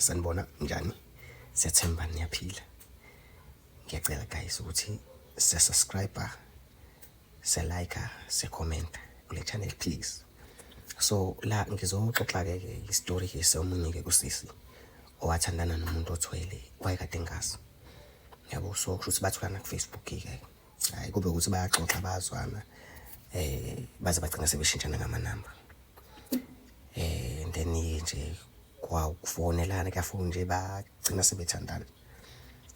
Sanibona, njani? Siyathemba niyaphila. Ngiyacela guys ukuthi siya-subscribe, siya-like, siya-comment kule channel, please. So la ngizoxoxa-ke ke isitori ke somunye-ke usisi owathandana nomuntu othwele, wayekade engazi. Yabo, so kusho ukuthi batholana ku-Facebook-ke. Hhayi, kube ukuthi bayaxoxa, bayazwana, baze bagcina sebeshintshana ngamanamba. And then nje kwawukufonelana, kuyafona nje, bagcina sebethandana.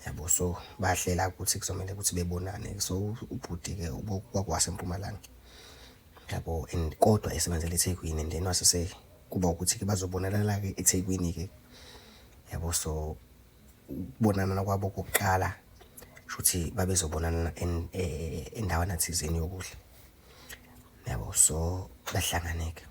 Yabo, so bahlela ukuthi kuzomele ukuthi bebonane. So ubhuti-ke kwakuwaseMpumalanga. Yabo, and kodwa esebenzela eThekwini, and then wase kuba ukuthi-ke bazobonana-ke eThekwini-ke. Yabo, so ukubonana kwabo kokuqala shuthi babezobonana endawana thizeni yokudla. Yabo, so bahlangane-ke.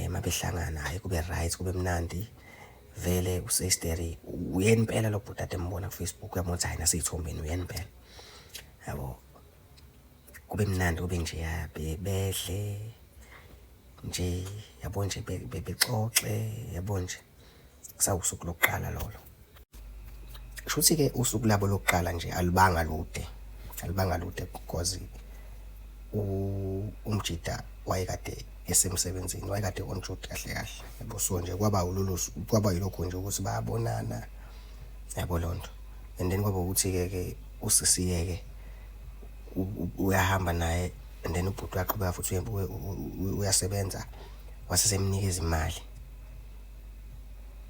Mabehlangana, hhayi, kube right, kube mnandi. Vele usesteri uyena impela lo bhuti ade embona ku-Facebook, uyabona ukuthi hhayi, nasey'thombeni uyena impela. Yabo, kube mnandi, kube njeya, bedle nje, yabo nje, bexoxe, yabo nje. Kusawusuku lokuqala lolo. Shuthi-ke usuku labo lokuqala nje alubanga lude, alubanga lude because umjida wayekade esemsebenzini, wayekade on duty kahle kahle. Yabo, so nje kwaba ulolu, kwaba yilokho nje ukuthi bayabonana, yabo lonto. And then kwaba ukuthi-ke ke usisi-ke ke uyahamba naye, and then ubhuti uyaqhubeka futhi uyasebenza, wase semnikeza imali.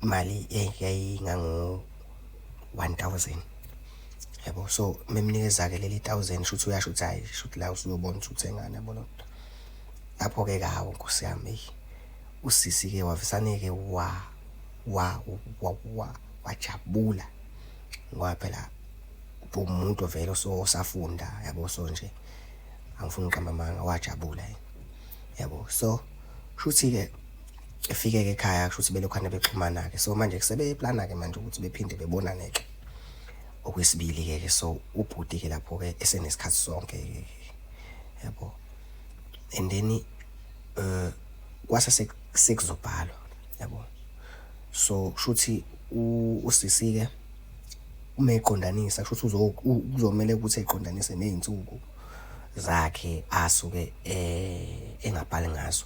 Imali yayingango 1000. Yabo, so memnikeza-ke leli 1000, shuthi uyasho ukuthi hhayi, shuthi la usuyobona ukuthi uthengani, yabo lonto. Lapho-ke hawu Nkosi yami, eyi, usisi-ke wavesane-ke wa wa wa wa wajabula ngoba phela umuntu vele osafunda, yabo, so nje angifuni ukuqamba amanga, wajabula yena. Yabo, so shuthi-ke efike-ke ekhaya, kusho ukuthi belokhana bexhumana-ke. So manje sebeplana-ke manje ukuthi bephinde bebonane-ke okwesibili-ke ke. So ubhuti-ke lapho-ke esenesikhathi sonke-ke, yabo. And then kwase sekuzobhalwa, yabo. So kushuthi usisi-ke uma eqondanisa, kushuthi kuzomele ukuthi eqondanise ney'nsuku zakhe asuke engabhali ngazo,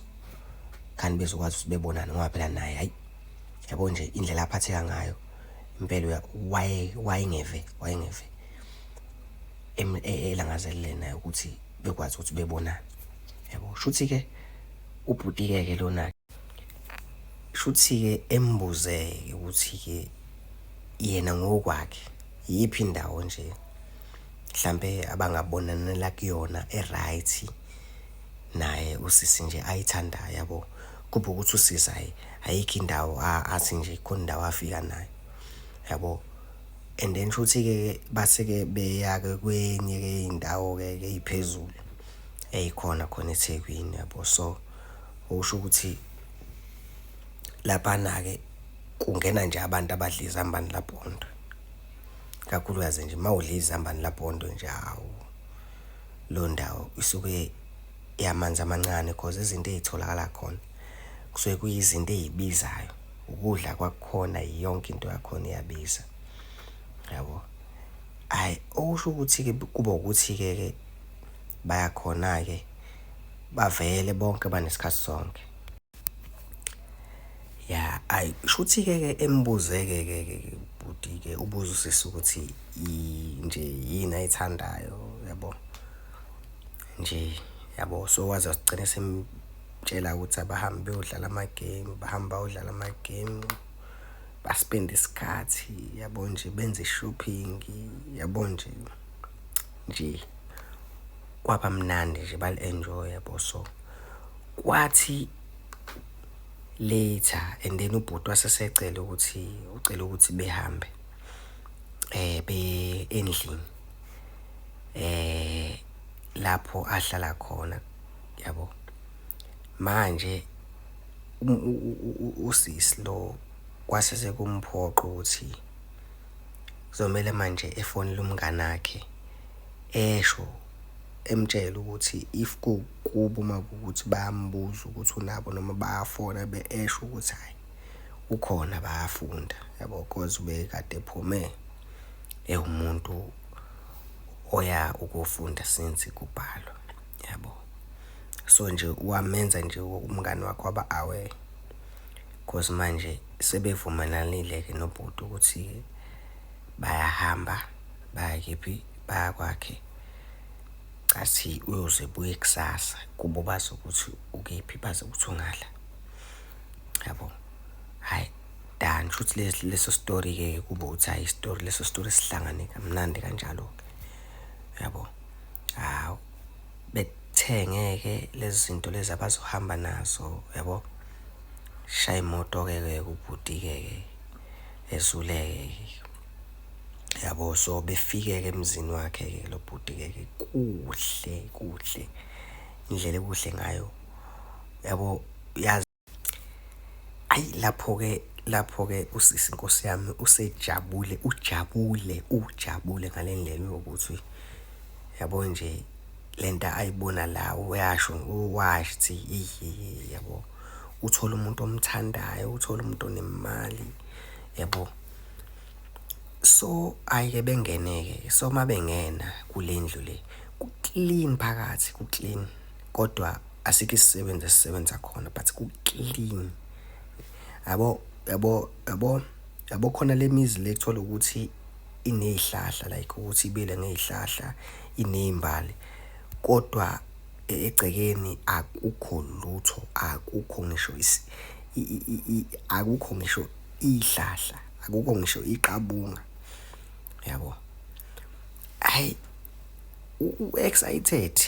khani bezokwazi ukuthi bebonane, ngoba phela naye, hayi, yabo nje indlela aphatheka ngayo impela, wayengeve elangazelele naye ukuthi bekwazi ukuthi bebonane. Yabo, shuthi-ke ubhuti-ke ke lona, shuthi-ke embuze-ke ukuthi-ke yena ngokwakhe iyiphi indawo nje mhlambe abangabonanela kuyona e-right naye usisi nje ayithandayo, yabo. Kube ukuthi usisi, hhayi, ayikho indawo athi nje khona indawo afika nayo, yabo. And then shuthi-ke base-ke beya-ke kwenye-ke iy'ndawo-ke ey'phezulu ey'khona khona eThekwini, yabo. So okusho ukuthi laphana-ke kungena nje abantu abadla izambane labhondo, kakhulukazi nje uma udla izambane labhondo nje, hawu, leyo ndawo isuke yamanzi amancane, cause izinto ey'tholakala khona kusuke kuyizinto ey'bizayo, ukudla kwakhona, yonke into yakhona iyabiza, yabo. Hhayi, okusho ukuthi-ke kuba ukuthi-ke ke baya khona-ke, bavele bonke banesikhathi sonke. Ya, ayi, shuthi-ke ke embuze-ke ke ke bhuti-ke, ubuza usisi ukuthi nje yini ayithandayo, yabo nje, yabo. So waze wagcina esemtshela ukuthi abahambe beyodlala ama-game, bahambe bayodlala ama-game, baspende isikhathi, yabo nje, benze i-shopping, yabo nje nje kwaba mnandi nje, bali-enjoy, yabo. So kwathi later and then ubhuti wasesecela ukuthi, ucela ukuthi behambe be endlini lapho ahlala khona, yabo. Manje usisi lo kwase sekumphoqa ukuthi kuzomele manje efonele umngani wakhe, esho emtshela ukuthi if kubo uma kuwukuthi bayambuza ukuthi unabo noma bayafona, esho ukuthi hhayi. Ukhona bayafunda yabo, cause ubekade ephume ewumuntu oya ukufunda since kubhalwa yabo. So nje wamenza nje umngani wakhe waba aware, cause manje sebevumelanile-ke nobhuti ukuthi bayahamba baya kephi, baya kwakhe. Cathi uyoze ebuye kusasa kubo bazi ukuthi ukephi, bazi ukuthi ungala yabo. Hhayi done, shuthi leso story-ke kube ukuthi hhayi isitori, leso story sihlangane kamnandi kanjalo-ke yabo. Hawu, bethenge-ke lezi zinto lezi abazohamba nazo yabo. Shaya imoto-ke ke ubhuti-ke ke ezuleke yabo. So befike-ke emzini wakhe-ke lo bhuti-ke ke, kuhle kuhle indlela ekuhle ngayo yabo, yazi. Ayi lapho-ke usisi nkosi yami usejabule, ujabule ujabule ngale ndlela yokuthi yabo nje lento ayibona la, uyasho washo ukuthi yabo, uthola umuntu omthandayo, uthola umuntu onemali yabo. So hhayi-ke bengene-ke, so uma bengena kule ndlu le ku-clean phakathi, ku-clean kodwa asikho isisebenzi esisebenza khona, but ku-clean yabo yabo yabo yabo. Khona le mizi le kuthola ukuthi iney'hlahla, like ukuthi ibile ngey'hlahla, iney'mbali, kodwa egcekeni akukho lutho, akukho ngisho akukho ngisho ihlahla, akukho ngisho iqabunga yabo. Hhayi, u-excited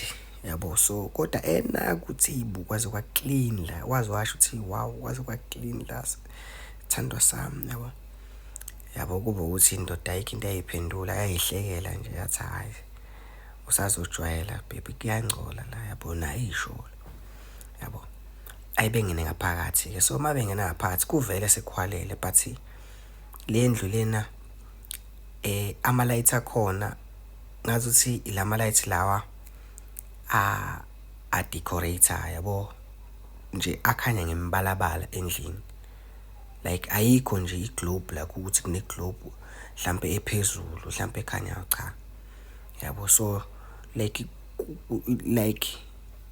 yabo, so kodwa enaka ukuthi kwaze kwa-clean la, waze washo ukuthi wow, kwaze kwa-clean la sithandwa sami yabo. Yabo kube ukuthi indoda ayikho into eyayiphendula, yayihlekela nje yathi hhayi usazojwayela baby, kuyangcola la yabo, naye eyisholo yabo. Ayi bengene ngaphakathi-ke, so uma bengena ngaphakathi kuvele sekuhwalele, but le ndlu lena ama-light akhona ngazuthi ilama light lawa a-decorate-a yabo nje, akhanya ngemibalabala endlini. Like ayikho nje i-globe la ukuthi kune-globe hlampe ephezulu hlampe ekhanyayo, cha yabo. So like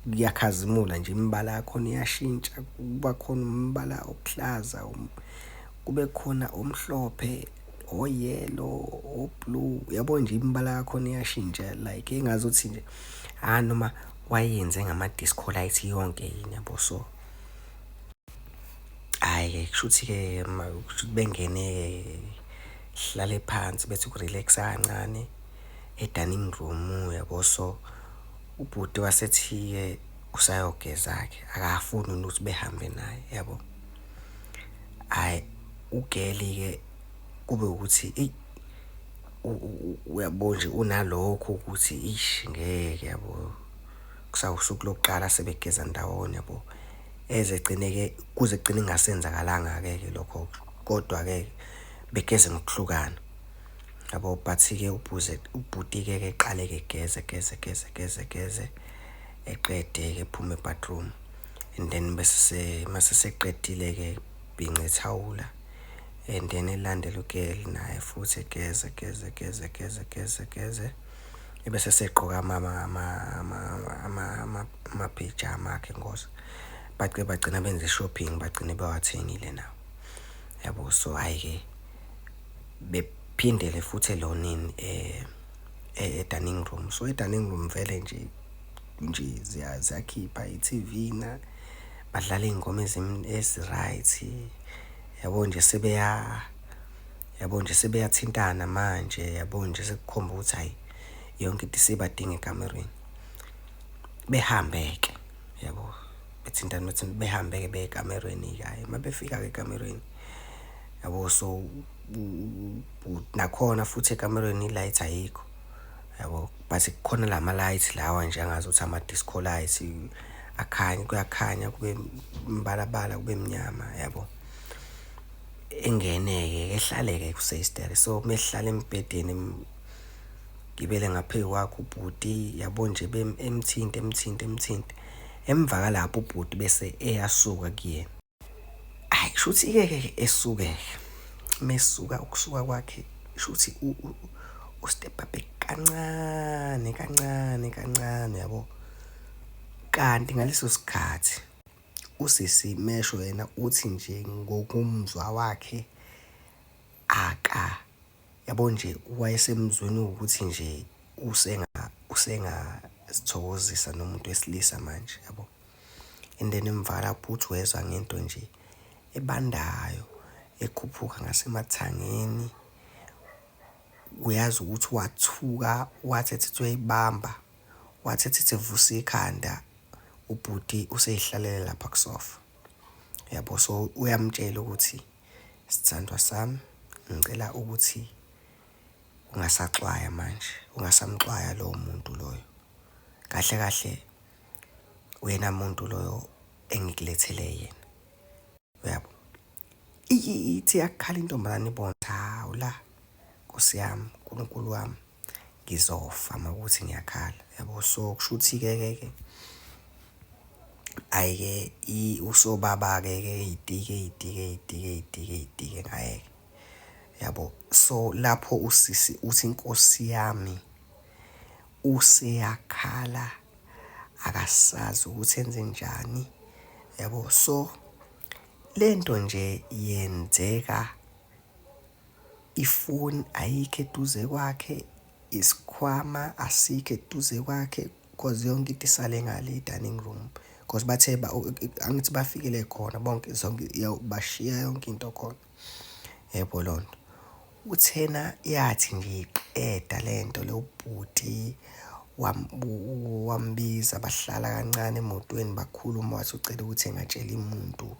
kuyakhazimula nje, imibala yakhona iyashintsha, kuba khona umbala okuhlaza, kube khona omhlophe, o-yellow, o-blue yabo nje, imibala yakhona iyashintsha like engazuthi nje noma wayenze ngama-disco light yonke yini yabo. So hhayi-ke kushuthi-ke kushuthi bengene-ke hlale phansi bethi uku-relax-a kancane e-dining room yabo. So ubhuti wasethi-ke usayogeza-ke, akafuni ukuthi behambe naye yabo. Hhayi u-girl-ke kube ukuthi eyi uyabo nje unalokho ukuthi ish ngeke yabo, kusawusuku lokuqala sebegeza ndawonye yabo, eze egcine-ke kuze kugcine kungasenzakalanga-ke ke lokho, kodwa-ke begeze ngokuhlukana yabo. But-ke ubhuti-ke ke eqale-ke egeze geze geze geze geze, eqede-ke ephume e-bathroom, and then bese mase seqedile-ke bhince ithawula, and then elandele u-girl naye futhi egeze geze geze geze geze geze, ebese segqoka amapijama akhe ngosa. Bagcina benze i-shopping, bagcine bewathengile nawo yabo. So hhayi-ke bephindele futhi elonini e-dining room. So e-dining room vele nje nje ziyakhipha i-T_V na, badlala iy'ngoma ezi-right yabo nje, sebeya yabo nje sebeyathintana manje yabo nje, sekukhomba ukuthi hhayi yonke into isibadinga ekamerweni. Behambe-ke yabo, bethintana behambe-ke beye ekamerweni-ke. Hhayi uma befika-ke ekamerweni yabo, so nakhona futhi ekamerweni i-light ayikho yabo, but kukhona lama-light lawa nje angazuthi ama-disco light akhanya, kuyakhanya kube mbalabala kube mnyama yabo. Engene-ke ehlale-ke kuseyisteri, so mehlala embhedeni gibele ngaphezu kwakhe ubhuti yabo nje, emthinte emthinte emthinte. Emva kalapho ubhuti bese eyasuka kuyena. Hhayi. Hhayi, shuthi-ke ke esuke-ke mesuka ukusuka kwakhe shuthi u-step-a back kancane kancane kancane yabo. Kanti ngaleso sikhathi usisi mesho yena uthi nje ngokumzwa wakhe aka yabo nje wayesemzweni ukuthi nje usengazithokozisa nomuntu wesilisa manje yabo. And then emva lapho uthi wezwa ngento nje ebandayo ekhuphuka ngasemathangeni. Uyazi ukuthi wathuka wathi ethi uyayibamba, wathi ethi evusa ikhanda ubhuti usey'hlalele lapha kusofa yabo. So uyamtshela ukuthi sithandwa sami, ngicela ukuthi ungasaxwaya manje, ungasamxwaya lowo muntu loyo. Kahle kahle uyena muntu loyo engikulethele yena, uyabo. Ithi iyakhala intombazane ibona hawu la Nkosi yami, Nkulunkulu wami, ngizofa makuwukuthi ngiyakhala yabo. So kushuthi-ke ke ke hhayi-ke usobaba-ke ke ey'tike ey'tike ey'tike ey'tike ey'tike ngaye-ke yabo. So lapho usisi uthi Nkosi yami useyakhala akasazi ukuthi enzenjani yabo. So lento nje yenzeka ifoni ayikho eduze kwakhe, isikhwama asikho eduze kwakhe cause yonke into isale ngale e-dining room cause bathe angithi bafikele khona bonke zonke bashiya yonke into khona yebo loo nto. Uthena yathi nje iqeda le nto lo bhuti wambiza bahlala kancane emotweni bakhuluma wathi ucela ukuthi engatsheli muntu.